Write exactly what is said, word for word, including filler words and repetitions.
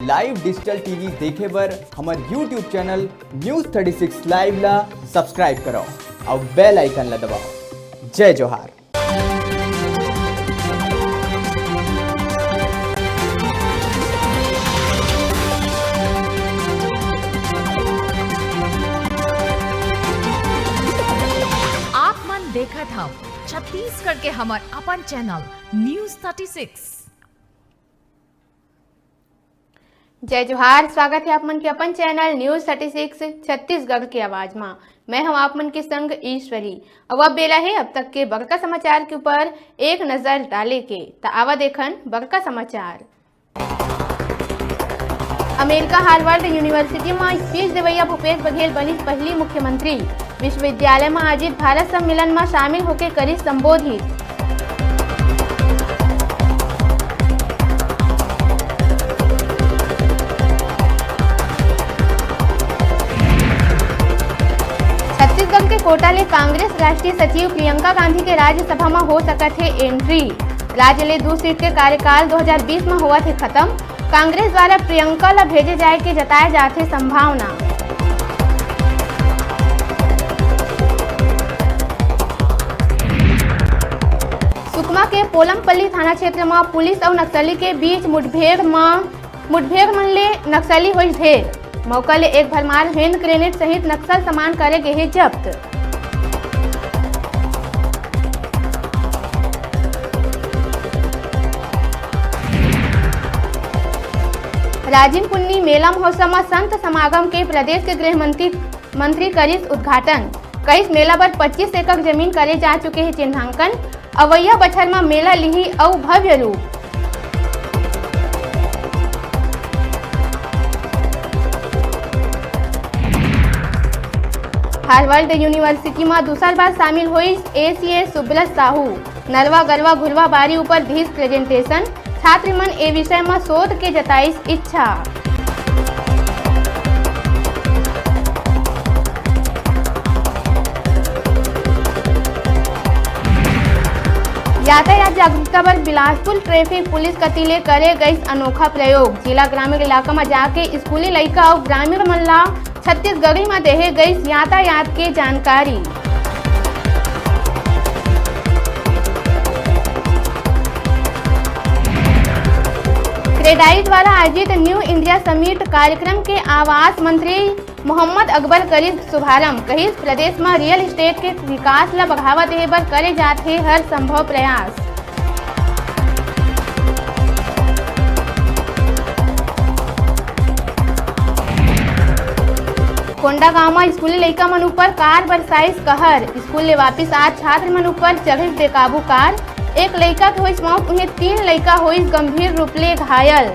Live digital T V देखे बर हमर YouTube channel News thirty six Live ला subscribe करो और bell icon ला दबाओ। जय जोहार। आप मन देखत हव छत्तीसगढ़ के हमर अपन channel News thirty six। जय जोहार, स्वागत है आप मन के अपन channel News thirty six Chhattisgarh के आवाज मा। मैं हूं आप मन के संग ईश्वरी। अब, अब बेला है अब तक के बड़का समाचार के ऊपर एक नजर डाले के। त आवा देखन बड़का समाचार। अमेरिका हार्वर्ड यूनिवर्सिटी मा speech देवैया भूपेश बघेल बनिस पहली मुख्यमंत्री। विश्वविद्यालय मा आयोजित भारत सम्मेलन मा शामिल होके करिस संबोधित। छत्तीसगढ़ के कोटा ले कांग्रेस राष्ट्रीय सचिव प्रियंका गांधी के राज्यसभा म हो सकत हे entry। राज्य ले दू सीट के कार्यकाल दो हज़ार बीस म होवत हे खत्म। कांग्रेस द्वारा प्रियंका ल भेजे जाए के जताए जात हे संभावना। सुकमा के पोलमपल्ली थाना क्षेत्र म पुलिस अउ नक्सली के बीच मुठभेड़ म मुठभेड़ मन ले नक्सली होइस ढेर। मौका ले एक भरमार hand grenade सहित नक्सल सामान करे गे हे जब्त। राजिम पुन्नी मेला महोत्सव म संत समागम के प्रदेश के गृह मंत्री, मंत्री करिस उद्घाटन। कहिस मेला बर पच्चीस एकड़ जमीन करे जा चुके हे चिन्हांकन। अवइया बछर म मेला लिही अउ भव्य रूप। हार्वर्ड यूनिवर्सिटी म दूसर बार शामिल होइस ACS सुब्रत साहू। नरवा गरवा घुरवा बारी ऊपर दिस presentation। छात्र मन ए विषय म शोध के जताइस इच्छा। यातायात जागरूकता बर बिलासपुर traffic पुलिस कति ले करे गइस अनोखा प्रयोग। जिला ग्रामीण इलाका म जाके स्कूली लइका अउ ग्रामीण मन ला छत्तीसगढ़ी म देहे गइस यातायात के जानकारी। क्रेडाई द्वारा आयोजित New India Summit कार्यक्रम के आवास मंत्री मोहम्मद अकबर करिस शुभारंभ। कहिस, प्रदेश म real estate के विकास ल बढ़ावा देहे बर करे जात हे हर संभव प्रयास। कोंडागांव म स्कूली लइका मन ऊपर कार बरसाइस कहर। स्कूल ले वापिस आत छात्र मन ऊपर चढ़िस बेकाबू कार। एक लइका के होइस मौत, उहें तीन लइका होइस गंभीर रूप ले घायल।